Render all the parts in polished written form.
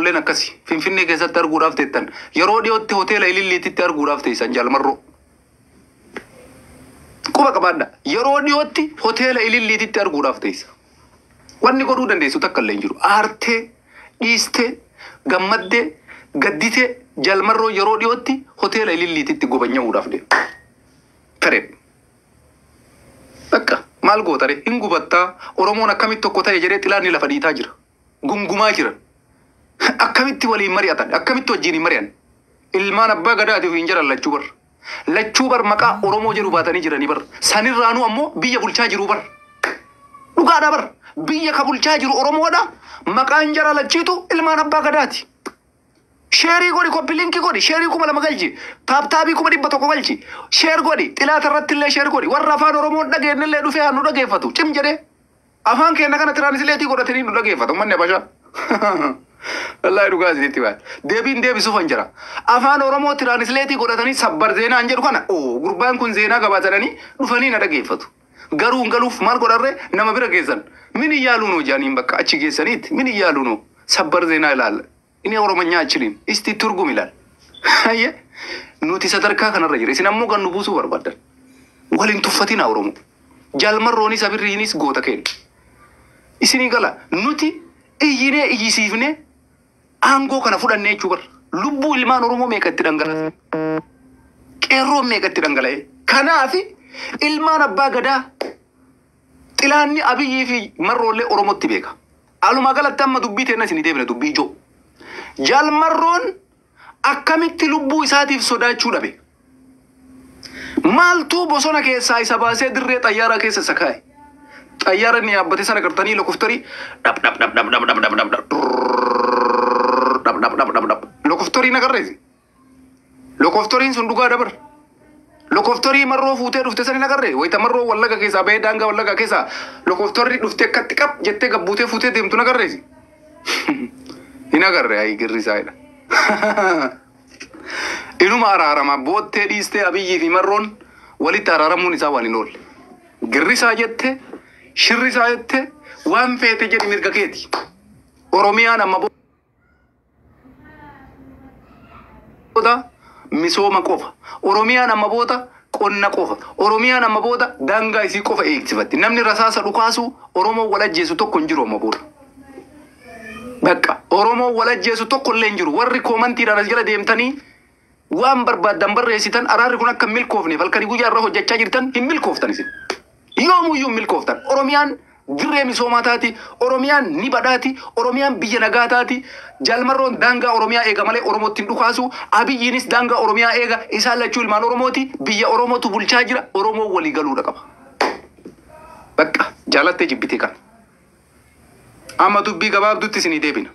Marroolleen akkasi Finfinnee keessatti arguudhaaf teettan. Yeroo dhiyootti hoteela Ililliititti arguudhaaf teessan Jaalmarroo. Quba qabaadha. Yeroo dhiyootti hoteela Ililliititti arguudhaaf teessa. Wanni godhuu dandeessu takka illee hin jiru. Aartee, dhiistee, gammaddee, gadditee Jaalmarroo yeroo dhiyootti hoteela Ililliititti gobanya'uudhaaf deema. Taree. Bakka maal gootare hin gubattaa. Oromoon akkamitti tokko ta'e jedhee xilaanni lafa dhiitaa jira. Gungumaa jira. Akkamitti waliin mari'atan? Akkamitti wajjin hin mari'an? Ilmaan abbaa gadaatiif hin jiran lachuu bar. Lachuu bar maqaa Oromoo jedhu baatanii jiranii bar. Sanirraanuu ammoo biyya bulchaa jiru bar. Dhugaadha bar. Biyya ka bulchaa jiru Oromoodha. Maqaan jara lachiitu ilmaan abbaa gadaati. Share godhi, copy link godhi, share 2000 galchi, tap tapii 100,000 galchi, share godhi, xilaata irratti illee share godhi, warra afaan Oromoon dhageenye illee dhufee haa nu dhageeffatu, cim jedhee. Afaan keenya kana translate godhatanii nu dhageeffatu uummanni Habashaa. Wallaahi dhugaa isinitti baay'ee. Deebiin deebisuuf hin jira. Afaan Oromoo translate godhatanii sabbar zeenaan jedhu kana, oo gurbaan kun zeenaa gabaatanii dhufanii na dhageeffatu. Garuu hin galuuf maal godharree nama bira geessan. Min iyyaaluu noo jedhaniin bakka achi geessaniitti min iyyaaluu noo sabbar zeenaa ilaalla. Inni Oromonyaa achiliin isti turgum ilaal. Hayyee nuti sadarkaa kanarra jira. Isin ammoo kan nu buusuu barbaaddan. Waliin tuffatina Oromoo. Jaalmarroonis Abirriinis goota keenya. Isinii gala nuti iyyinee iyyisiifnee aangoo kana fudhannee jechuu barra. Lubbuu ilmaan Oromoo meeqa itti dhangala'e? Qeerroon meeqa itti dhangala'e? Kanaaf ilmaan abbaa gadaa xilaanni Abiyyii fi Marroollee Oromootti beeka. Alumaa galatti amma dubbii teenna isinii deebina dubbii ijoo. Jaalmarroon akkamitti lubbuu isaatiif sodaachuu dhabe? Maaltu bosona keessaa isa baasee dirree xayyaaraa keessa isa kaa'e? Xayyaara inni yaabbate sana gartanii lokoftarii dhab dhab dhab dhab dhab dhab dhab dhab dhab dhab dhab dhab dhab dhab lokoftarii nagarreesi. Lokoftoriin sun dhugaa dabar. Lokoftorii Marroo fuutee dhufte sani nagarree wayita Marroo Wallaga keessaa bahee daangaa Wallaga keessaa lokoftorri dhuftee akkatti qab jettee gabbuutee fuutee deemtu nagarreesi. Hin agarre ayi girri isaadha. Inuma araarama boottee dhiistee Abiyyii fi Marroon walitti araaramuun isaa waan hin oolle. Girrisaa jette, shirrisaa jette, waan feete jedhi mirga keeti. Oromiyaan amma booda misooma qofa. Oromiyaan amma booda qonna qofa. Oromiyaan amma booda daangaa isii qofa eegsifatti. Namni rasaasa dhukaasu Oromoo wal ajjeesu tokko hin jiru amma booda. Bakka Oromoo wal ajjeesu tokko illee hin jiru. Warri commentiidhaan as jala deemtanii waan barbaaddan barreessitan araarri kun akka hin milkoofneef halkanii guyyaa irra hojjechaa jirtan hin milkooftan isin. Yoomuyyuu hin milkooftan. Oromiyaan dirree misoomaa taati. Oromiyaan ni badhaati. Oromiyaan biyya nagaa taati. Jaalmarroon daangaa Oromiyaa eega malee Oromootti hin dhukaasu. Abiyyiinis daangaa Oromiyaa eega. Isaan lachuu ilmaan Oromooti. Biyya Oromootu bulchaa jira. Oromoo walii galuudha qaba. Bakka jaalattee jibbitee kana. Amma dubbii gabaabduutti isinii deebina.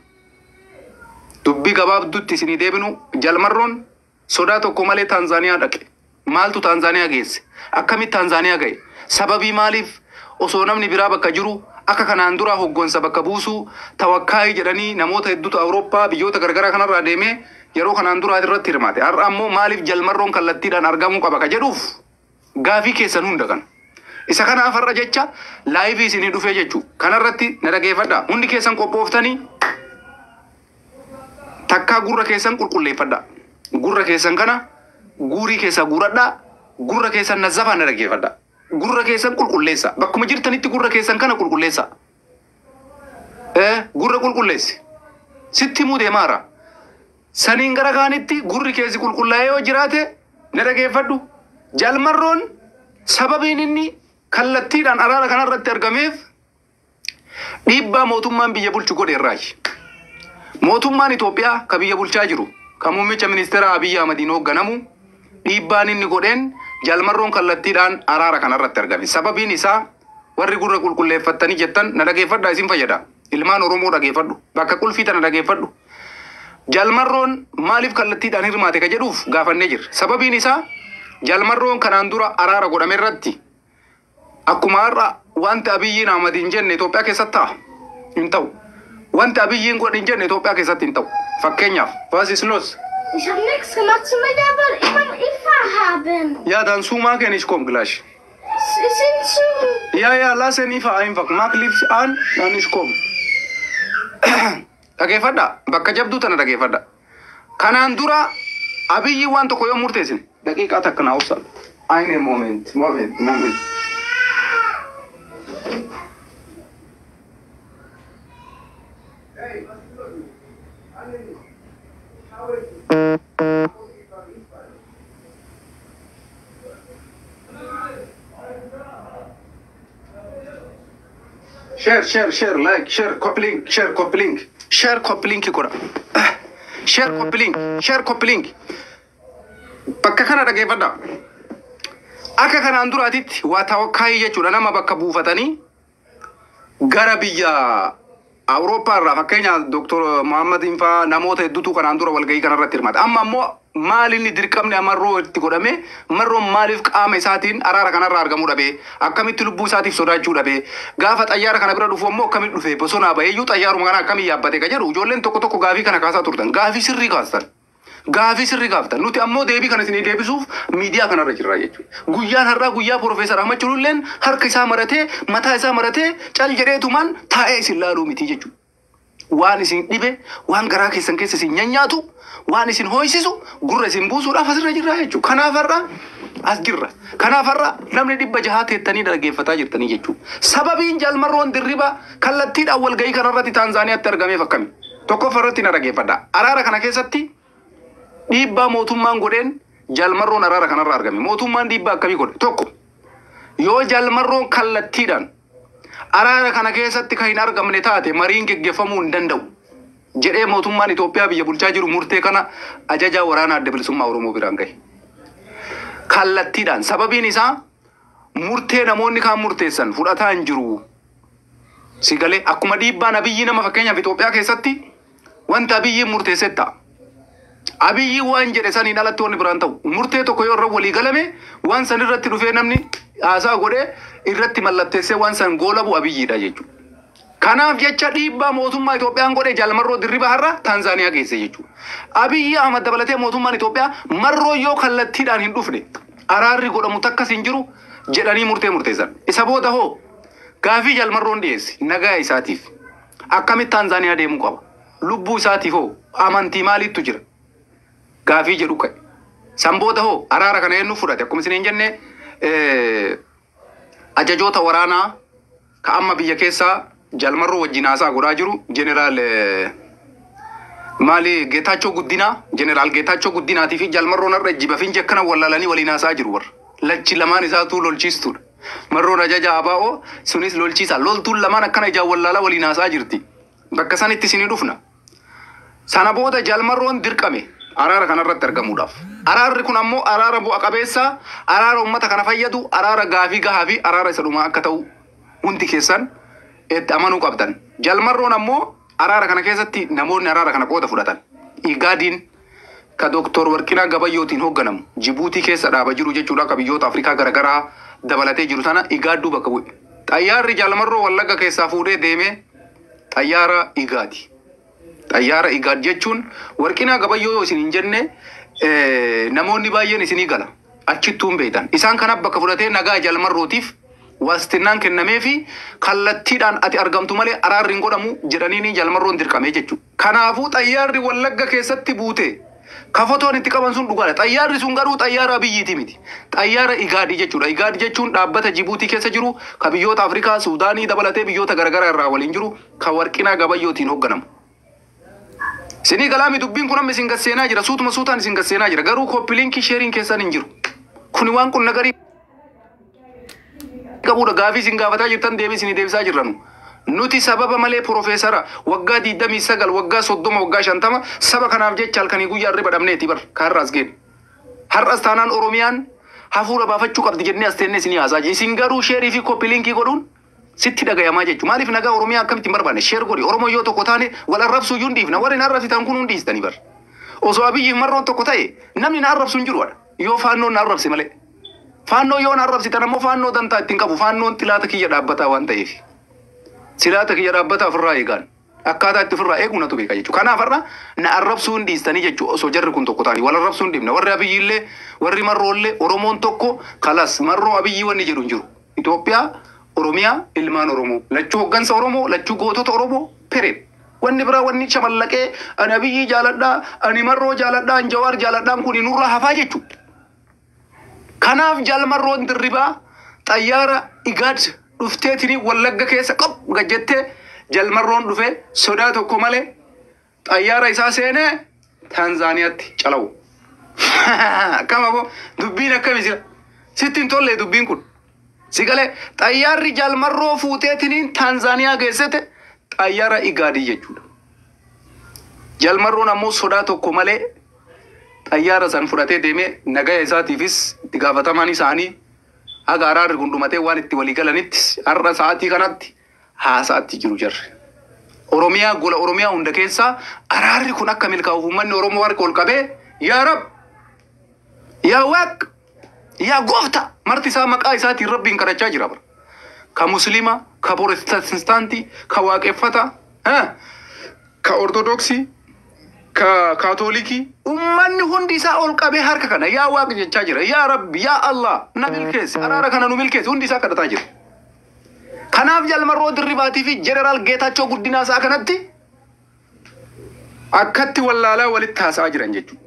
Dubbii gabaabduutti isinii deebinu Jaalmarroon sodaa tokko malee Taanzaaniyaa dhaqe. Maaltu Taanzaaniyaa geesse? Akkamitti Taanzaaniyaa ga'e? Sababii maaliif osoo namni biraa bakka jiru akka kanaan dura hoggonsa bakka buusuu tawakkaayii jedhanii namoota hedduutu Awurooppaa biyyoota garagaraa kanarraa deemee yeroo kanaan duraa irratti hirmaate. Har'a ammoo maaliif Jalmarroon kallattiidhaan argamuu qaba ka jedhuuf gaafii keessan hunda kana. Isa kanaaf har'a jecha live isinii dhufee jechuu. Kanarratti na dhageeffadhaa. Hundi keessan qophooftanii takkaa gurra keessan qulqulleeffadhaa. Gurra keessan kana guurii keessaa guuradhaa. Gurra keessan nazzafaa na dhageeffadhaa. Gurra keessan qulqulleessa. Bakkuma jirtanitti gurra keessan kana qulqulleessa. Gurra qulqulleessi. Sitti himuu deemaara. Saniin gara kaanitti gurri keessi qulqullaa'ee yoo jiraate na dhageeffadhu. Jaalmarroon sababiin inni kallattiidhaan araara kanarratti argameef dhiibbaa mootummaan biyya bulchu godhe irraayi. Mootummaan Itoophiyaa ka biyya bulchaa jiru ka muummicha ministeera Abiyyi Ahmadiin hoogganamu dhiibbaan inni godheen Jaalmarroon kallattiidhaan araara kanarratti argame. Sababiin isaa warri gurra qulqulleeffattanii jettan na dhageeffadhaa isin fayyada. Ilmaan Oromoo dhageeffadhu. Bakka qulfii tana dhageeffadhu. Jaalmarroon maaliif kallattiidhaan hirmaate ka jedhuuf gaafannee jirra. Sababiin isaa Jaalmarroon kanaan dura araara godhame irratti akkuma har'a wanti Abiyyiin Ahmad hin jenne Itoophiyaa keessatti ta'a. Hin ta'u. Wanti Abiyyiin godhe hin jenne Itoophiyaa keessatti hin ta'u. Fakkeenyaaf, was ist los? Ich habe nichts gemacht zu mir, der wollte immer Ifa haben. Ja, dann zumachen, ich komm gleich. Sie sind zu. Ja, ja, lass ihn Ifa einfach. Mach Licht an, dann ich komm. Dhageeffadha. Bakka jabduu tana dhageeffadha. Kanaan dura Abiyyi waan tokko yoo murteessine daqiiqaa takka naa obsa. Eine moment, moment, moment. Share, share, share, like, share, copy link, share, copy link, share, copy link godha. Share, copy link, share, copy link. Bakka kana dhageeffadha. Akka kanaan duraatitti waa tawakkaayi jechuudha nama bakka buufatanii gara biyya Awurooppaa irraa fakkeenyaaf Dr. Muhammad Infaa namoota hedduutu kanaan dura walgahii kanarratti hirmaata. Amma ammoo maal inni dirqamni Marroo itti godhame, Marroon maaliif qaama isaatiin araara kanarraa argamuu dhabe, akkamitti lubbuu isaatiif sodaachuu dhabe, gaafa xayyaara kana bira dhufu ammoo akkamitti dhufe, bosonaa baheeyyuu xayyaaruma kana akkamii yaabbate ka jedhu ijoolleen tokko tokko gaafii kana kaasaa turtan, gaafii sirrii kaastan. Gaafii sirrii gaaftan. Nuti ammoo deebii kana isinii deebisuuf miidiyaa kanarra jirra jechuudha. Guyyaan har'aa guyyaa Profeesar Ahmad Cululleen harka isaa maratee, mataa isaa maratee cal jedheetumaan taa'ee isin laaluu miti jechuudha. Waan isin dhibe, waan garaa keessan keessa isin nyaanyaatu, waan isin ho'isisu gurra isin buusuudhaaf asirra jirra jechuudha. Kanaaf har'a as jirra. Kanaaf har'a namni 600 teettanii dhaggeeffataa jirtanii jechuudha. Sababiin Jaalmarroon Dirriba kallattiidhaan walgahii kanarratti Taanzaaniyaatti argameef akkami? Tokkoffaa irratti na dhaggeeffadha. Araara kana keessatti dhiibbaa mootummaan godheen Jaalmarroon araara kanarra argame. Mootummaan dhiibbaa akkamii godhe? Tokko, yoo Jaalmarroon kallattiidhaan araara kana keessatti kan hin argamne taate mariin geggeeffamuu hin danda'u jedhee mootummaan Itoophiyaa biyya bulchaa jiru murtee kana ajajaa waraanaa Adda Bilisummaa Oromoo biraan gahe. Kallattiidhaan sababiin isaa murtee namoonni kaan murteessan fudhataa hin jiru. Si galee akkuma dhiibbaan Abiyyi nama fakkeenyaaf Itoophiyaa keessatti wanta Abiyyiin murteessee ta'a. Abiyyi waan jedhe saniin alatti wanni biraan ta'u. Murtee tokko yoo irra walii galame waan san irratti dhufee namni haasaa godhee irratti mallatteessee waan san goolabu Abiyyiidha jechuudha. Kanaaf jecha dhiibbaa mootummaa Itoophiyaan godhe Jaalmarroo Dirriba har'a Taanzaaniyaa geesse jechuudha. Abiyyi Ahmad dabalatee mootummaan Itoophiyaa Marroo yoo kallattiidhaan hin dhufne araarri godhamu takkas hin jiru jedhanii murtee murteessan. Isa booda hoo gaafii Jaalmarroon dhiyeesse nagaa isaatiif akkamitti Taanzaaniyaa deemuu qaba? Lubbuu isaatiif hoo amantii maaliittu jira? Gaafii jedhu ka'e. San booda hoo araara kana eenyu fudhate? Akkuma isin hin jenne ajajoota waraanaa ka amma biyya keessaa Jaalmarroo wajjin haasaa godhaa jiru Jeneraal maali Geetaachoo Guddinaa, Jeneraal Geetaachoo Guddinaatii fi Jaalmarroon har'a jibba finji akkana wallaalanii waliin haasaa jiru warra. Lachi lamaan isaatu lolchiistuudha. Marroon ajaja ABO sunis lolchiisa. Loltuun lamaan akkana ijaan wallaalaa waliin haasaa jirti. Bakka sanitti isinii dhufna. Sana booda Jaalmarroon dirqame araara kanarratti argamuudhaaf. Araarri kun ammoo araara bu'a qabeessa, araara uummata kana fayyadu, araara gaafii gahaa fi araara isa dhumaa akka ta'u hundi keessan itti amanuu qabdan. Jaalmarroon ammoo araara kana keessatti namoonni araara kana qooda fudhatan. Igaadiin ka Dooktor Warqinaa Gabayyootiin hoogganamu Jibuutii keessa dhaaba jiru jechuudha, ka biyyoota Afrikaa garaagaraa dabalatee jiru sana Igaadduu bakka bu'e. Xayyaarri Jaalmarroo Wallagga keessaa fuudhee deemee xayyaara Igaadi. Xayyaara Igaad jechuun Warqinaa Gabayyoo yoo isin hin jenne namoonni baay'een isinii gala. Achittuu hin beektan. Isaan kanaaf bakka fudhatee nagaa Jaalmarrootiif waastinnaan kennamee fi kallattiidhaan ati argamtu malee araarri hin godhamu jedhanii Jaalmarroon dirqamee jechuudha. Kanaafuu xayyaarri Wallagga keessatti buute kafotoon itti qaban sun dhugaadha. Xayyaarri sun garuu xayyaara Abiyyiiti miti. Xayyaara Igaadi jechuudha. Igaadi jechuun dhaabbata Jibuutii keessa jiru ka biyyoota Afrikaa, Suudaanii dabalatee biyyoota garaagaraa irraa waliin jiru ka Warqinaa Gabayyootiin hoogganamu. Isinii galaami dubbiin kun amma isin gasseenaa jira. Suutuma suutaan isin gasseenaa jira. Garuu copy linkii shareiin keessan hin jiru. Kuni waan kun nagarii qabuudha. Gaafii isin gaafataa jirtan deebii isinii deebisaa jirranu. Nuti sababa malee Profeesara waggaa 29, waggaa 30, waggaa 50 saba kanaaf jecha halkanii guyyaa irra badhamneeti bar ka har'as geenne. Har'as taanaan Oromiyaan hafuura baafachuu qabdi jennee as teennee isinii haasaa jirra. Isin garuu shareii fi copy linkii godhuun sitti dhagayamaa jechuudha. Maaliif nagaa Oromiyaa akkamitti hin barbaanne? Share godhi. Oromoo yoo tokko taane wal arrabsuu iyyuu hin dhiifna. Warri na arrabsitan kun hundi dhiistanii bar. Osoo Abiyyiif Marroon tokko ta'e namni na arrabsu hin jiru. Yoo Faannoon na arrabse malee. Faannoo yoo na arrabsitan ammoo Faannoo dantaa ittiin qabu. Faannoon xilaata kiyya dhaabbataa waan ta'eef. Silaata kiyya dhaabbataa ofirraa eegaan. Akkaataa itti ofirraa eegu natu beeka jechuudha. Kanaaf har'a na arrabsuu hin dhiistanii jechuudha. Osoo jarri kun tokko ta'anii wal arrabsuu hin dhiifna. Warri Abiyyiillee warri Marroollee Oromoon tokko kalas Marroo Abiyyii wanni jedhu hin jiru. Itoophiyaa, Oromiyaa, ilmaan Oromoo. Lachuu hoggansa Oromoo, lachuu gootota Oromoo, period. Wanni biraa wanni shamallaqee ani Abiyyi jaaladhaa, ani Marroo jaaladhaa, ani Jawaar jaaladhaan kun nurraa hafaa jechuudha. Kanaaf Jaalmarroon Dirribaa xayyaara Igaad dhufteetini Wallagga keessa qop gajjettee Jalmarroon dhufee sodaa tokko malee xayyaara isaa seenee Taanzaaniyaatti calawu. Akkam aboo, dubbiin akkami jira? Sitti hin tolle dubbiin kun. Si galee, xayyaarri Jaalmarroo fuuteetiniin Taanzaaniyaa geessite xayyaara Igaadii jechuudha. Jaalmarroon ammoo sodaa tokko malee xayyaara san fudhatee deemee nagaya isaatiifis itti gaafatamaan isaanii haga araarri kun dhumatee waan itti walii galanitti har'a sa'aatii kanatti haasaatti jiru jarri. Oromiyaa gola Oromiyaa hunda keessaa araarri kun akka milkaa'uuf uummanni Oromoo harka ol qabee yaa Rab, yaa Waaq, yaa Goofta marti isaa maqaa isaatiin Rabbiin kadhachaa jira bara. Ka Musliima, ka Protestaantii, ka Waaqeffata, ka Ortodoksii, ka Kaatoolikii, uummanni hundi isaa ol qabee harka kana yaa Waaq jechaa jira. Yaa Rabbi, yaa Allah, na milkeessi, araara kana nu milkeessi, hundi isaa kadhataa jira. Kanaaf Jaalmarroo Dirribaatii fi Jeneraal Geetaachoo Guddinaa isaa kanatti akkatti wallaalaa walitti haasa'aa jiran jechuudha.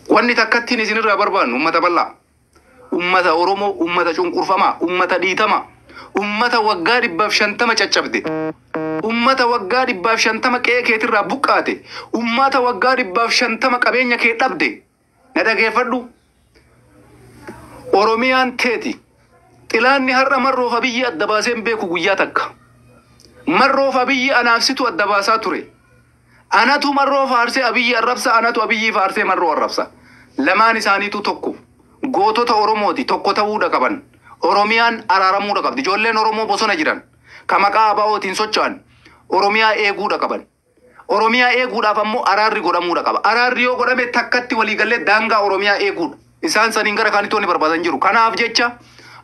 Wanni takkattiin isinirraa barbaannu, uummata bal'aa, uummata Oromoo, uummata cunqurfamaa, uummata dhiitamaa, uummata waggaa 150 caccabde, uummata waggaa 150 qe'ee keetirraa buqqaate, uummata waggaa 150 qabeenya kee dhabde, na dhageeffadhu. Oromiyaan teeti. Xilaanni har'a Marroof Abiyyi adda baasee hin beeku guyyaa takka. Marroof Abiyyi anaafsitu adda baasaa ture. Anatu Marroo faarsee Abiyyi arrabsa, anatu Abiyyi faarsee Marroo arrabsa. Lamaan isaaniitu tokko. Gootota Oromooti, tokko ta'uudha qaban. Oromiyaan araaramuudha qabdi. Ijoolleen Oromoo bosona jiran, ka maqaa ABO'tiin socho'an, Oromiyaa eeguudha qaban. Oromiyaa eeguudhaaf ammoo araarri godhamuudha qaba. Araarri yoo godhame takkatti waliigallee daangaa Oromiyaa eeguudha. Isaan saniin gara kaanitti wanni barbaadan jiru. Kanaaf jecha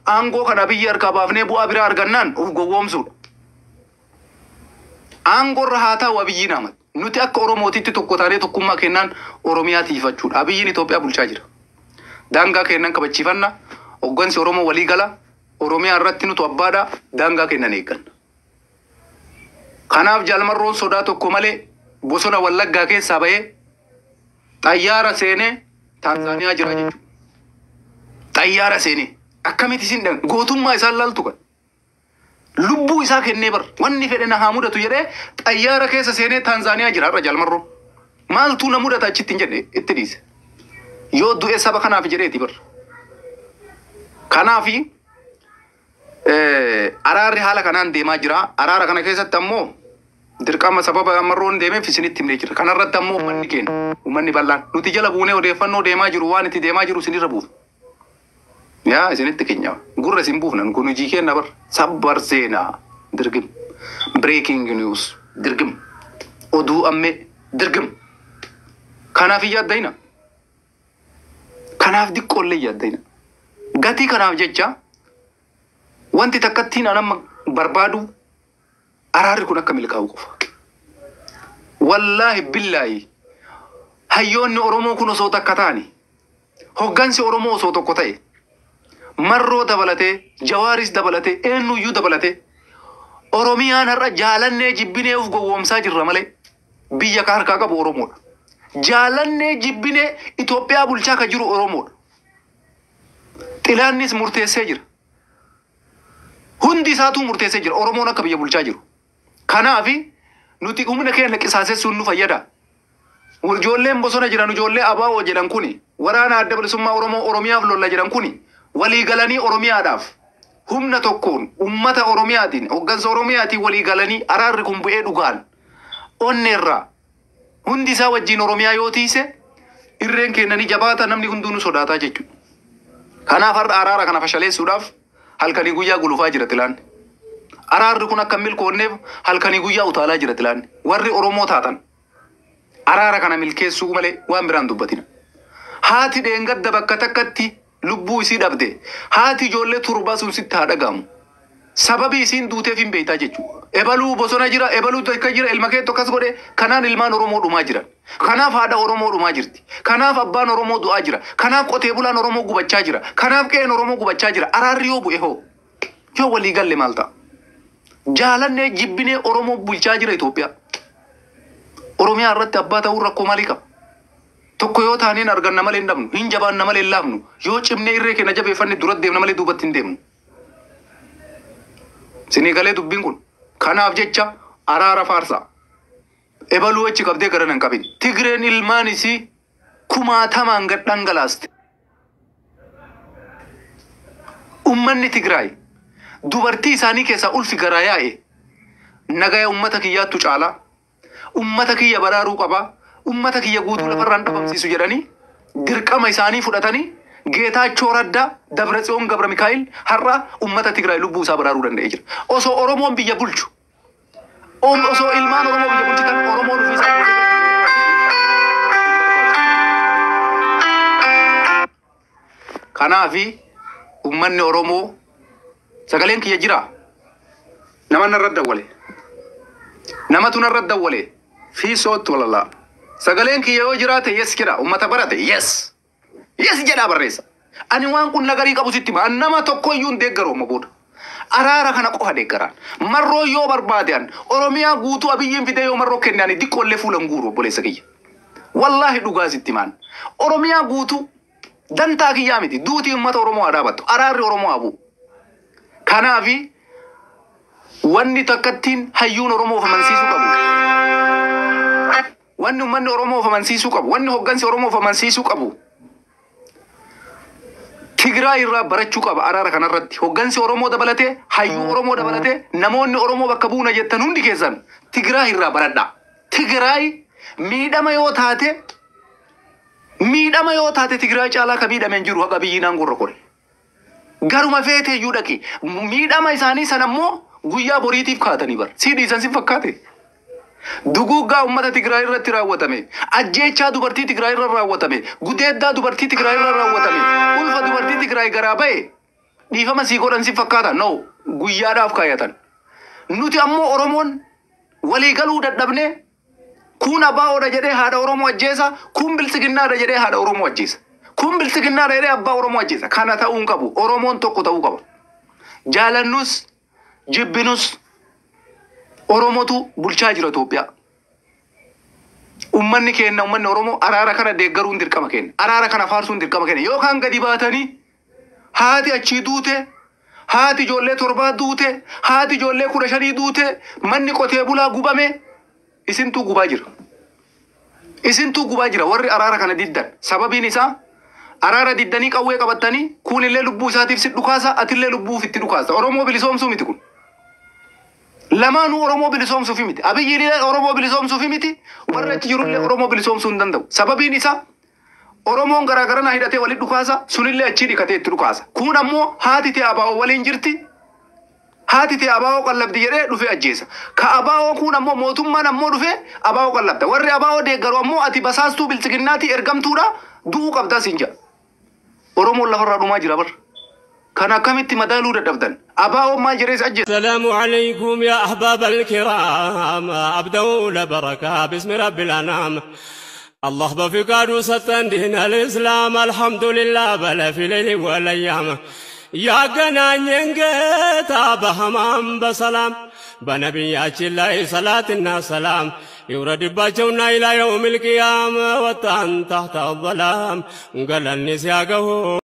aangoo kana Abiyyi harkaa baafnee bu'aa biraa argannaan of gowwoomsuudha. Aangoo irra haa ta'u Abiyyiin Ahmad. Nuti akka Oromootitti tokko taanee tokkummaa kennaan Oromiyaa tiifachuudha. Abiyyiin Itoophiyaa bulchaa jira. Daangaa kennan kabachiifanna. Hoggansi Oromoo walii gala. Oromiyaa irratti nutu abbaadha. Daangaa kennan eegganna. Kanaaf Jaalmarroon sodaa tokko malee bosona Wallaggaa keessaa bahee xayyaara seenee Taanzaaniyaa jira jechuudha. Xayyaara seenee akkamitti isin dhan gootummaa isaan laaltu kan. Lubbuu isaa kennee bar wanni fedhe na haa mudatu jedhee xayyaara keessa seenee Taanzaaniyaa jira har'a Jaalmarroo. Maaltu na mudata achitti hin jedhe, itti dhiise. Yoo du'e saba kanaaf jedheeti bar. Kanaafi araarri haala kanaan deemaa jira. Araara kana keessatti ammoo dirqama sababa Marroon deemeef isinitti himnee jira. Kanarratti ammoo uummanni keenya, uummanni bal'aan, nuti jala buunee odeeffannoo deemaa jiru, waan itti deemaa jiru isinirra buufna. Yaa isinitti keenya gurra isin buufna, kun hojii keenya bar. Sabbar seenaa dirgim, breaking news dirgim, oduu ammee dirgim. Kanaaf hin yaaddayina. Kanaaf diqqoollee hin yaaddayina. Gatii kanaaf jecha wanti takkattiin an amma barbaadu araarri kun akka milkaa'u qofa. Wallaahi billaahi, hayyoonni Oromoo kun osoo takka ta'ani, hoggansi Oromoo osoo tokko ta'e, Marroo dabalatee, Jawaaris dabalatee, eenyuyyuu dabalatee, Oromiyaan har'a jaalannee jibbinee of gowwoomsaa jirra malee biyya ka harkaa qabu Oromoodha. Jaalannee jibbinee Itoophiyaa bulchaa ka jiru Oromoodha. Xilaannis murteessee jira. Hundi isaatuu murteessee jira. Oromoon akka biyya bulchaa jiru. Kanaafi nuti humna keenya qisaasessuun nu fayyada. Ijoolleen bosona jiran, ijoollee ABO jedhan kuni, waraana Adda Bilisummaa Oromoo Oromiyaaf lolla jedhan kuni, walii galanii Oromiyaadhaaf humna tokkoon ummata Oromiyaatiin, hoggansa Oromiyaatiin walii galanii araarri kun bu'ee dhugaan onneerraa hundi isaa wajjin Oromiyaa yoo tiise irreen kennanii jabaata, namni hunduu nu sodaataa jechuudha. Kanaaf har'a araara kana fashaleessuudhaaf halkanii guyyaa gulufaa jira Xilaan. Araarri kun akka hin milkoonneef halkanii guyyaa utaalaa jira Xilaan. Warri Oromoo taatan araara kana milkeessuu malee waan biraan dubbatina. Haati dheengadda bakka takkatti lubbuu isii dhabde, haati ijoollee torbaa sun sitti haa dhaga'amu. Sababii isiin duuteef hin beektaa jechuudha. Ebaluu bosona jira, ebaluu takka jira, ilma keetu akkas godhe, kanaan ilmaan Oromoo dhumaa jiran. Kanaaf haadha Oromoo dhumaa jirti. Kanaaf abbaan Oromoo du'aa jira. Kanaaf qotee bulaan Oromoo gubachaa jira. Kanaaf qe'een Oromoo gubachaa jira. Araarri yoo bu'e hoo? Yoo walii galle maal ta'a? Jaalannee jibbinee Oromoo bulchaa jira Itoophiyaa. Oromiyaa irratti abbaa ta'uun rakkoo maalii qaba? Tokko yoo taaneen arganna malee hin dhabnu, hin jabaanna malee hin laafnu, yoo cimnee irree keenya jabeeffanne dura deemna malee duubatti hin deemnu. Sinii galee dubbiin kun. Kanaaf jecha araara faarsaa. Ebaluu achi qabdee gara nan qabin. Tigreen ilmaan isii kumaatamaan gad dhangalaaste. Ummanni Tigraay dubartii isaanii keessaa ulfi garaa yaa'e nagaya ummata kiyyaattu caalaa ummata kiyya baraaruu qabaa ummata kiyya guutuu lafarraan dhabamsiisu jedhanii dirqama isaanii fudhatanii Geetaachoo Raddaa Dabratsiyoon Gabra Mikaa'el har'a ummata Tigraay lubbuu isaa baraaruu danda'ee jira. Osoo Oromoon biyya bulchu, osoo ilmaan Oromoo biyya bulchitan Oromoon ofii isaa Kanaafi ummanni Oromoo sagaleen kiyya jira. Nama narra dawwale. Namatu narra dawwale. Fi soottu walalaa. Sagaleen kiyya yoo jiraate yes jedha. Ummata barate yes. Yes jedhaa barreessa. Ani waan kun nagarii qabu sitti hima. Ani nama tokko iyyuu hin deeggaru amma booda. Araara kana qofa deeggaraan. Marroo yoo barbaade an Oromiyaa guutuu Abiyyiin fidee yoo marroo kenne ani diqqoollee fuula hin guuru obboleessa kiyya. Wallaahi dhugaa sitti himaan. Oromiyaa guutuu dantaa kiyyaa miti. Duutii uummata Oromoo haa dhaabattu. Araarri Oromoo haa bu'u. Kanaafi wanni takkattiin hayyuun Oromoo of amansiisuu qabu. Wanni uummanni Oromoo of amansiisuu qabu. Wanni hoggansi Oromoo of amansiisuu qabu. Tigraay irraa barachuu qaba araara kanarratti. Hoggansi Oromoo dabalatee, hayyuu Oromoo dabalatee, namoonni Oromoo bakka buuna jettan hundi keessan Tigraay irraa baradhaa. Tigraay miidhama yoo taate miidhama yoo taate Tigraay caalaa ka miidhame hin jiru haqa biyyi aangoo irra kore. Garuma feetee iyyuu dhaqi. Miidhama isaanii sana immoo guyyaa boriitiif kaatanii bar. Si dhiisan si fakkaate. Duguuggaa uummata Tigraay irratti raawwatame, ajjeechaa dubartii Tigraay irra raawwatame, gudeeddaa dubartii Tigraay irra raawwatame, ulfa dubartii Tigraay garaa ba'e dhiifama sii godhan si fakkaata. No, guyyaadhaaf kaayatan. Nuti ammoo Oromoon walii galuu dadhabnee kun abbaa jedhee haadha Oromoo ajjeesa, kun biltsiginnaadha jedhee haadha Oromoo ajjeesa. Kun biltsiginnaadha jedhee abbaa Oromoo ajjeesa. Kana ta'uu hin qabu. Oromoon tokko ta'uu qaba. Jaalannus jibbinus Oromotu bulchaa jira Itoophiyaa. Ummanni keenya ummanni Oromoo araara kana deeggaruun dirqama keenya. Araara kana faarsuun dirqama keenya. Yookaan gadi baatanii haati achii duute, haati ijoollee 7 duute, haati ijoollee 15 duute, manni qotee bulaa gubame isintuu gubaa jira. Isintuu gubaa jira warri araara kana diddan. Sababiin isaa araara diddanii qawwee qabatanii kunillee lubbuu isaatiif si dhukaasa, atillee lubbuuf itti dhukaasa. Oromoo bilisoomsuu miti kun. Lamaanuu Oromoo bilisoomsuuf miti. Abiyyiin Oromoo bilisoomsuuf miti. Warri achi jirullee Oromoo bilisoomsuu hin danda'u. Sababiin isaa Oromoon garaagaranaa hidhatee walitti dhukaasa, sunillee achii dhiqatee itti dhukaasa. Kun ammoo haati ta'e abaa'oo waliin jirti. Haati ta'e abaa'oo qallabdi jedhee dhufee ajjeesa. Ka abaa'oo kun ammoo mootummaan ammoo dhufee abaa'oo qallabda. Warri abaa'oo deeggaru ammoo ati basaastuu biltsiginnaati ergamtuudha du'uu qabdaa siin jedha. Oromoon lafarraa dhumaa jira bar. Kan akkamitti madaaluu dadhabdan? Abaa'oo maal jedhee isa ajjeesa? السلام عليكم يا أحباب الكرام أبدأ لبركة باسم رب الأنام الله بفقاد ستن الإسلام الحمد لله بل في الليل والأيام يا قنان ينقطع بهمام بسلام بنبيات الله صلاة سلام يورد باجونا إلى يوم القيامة وطن تحت الظلام قال النسياقه.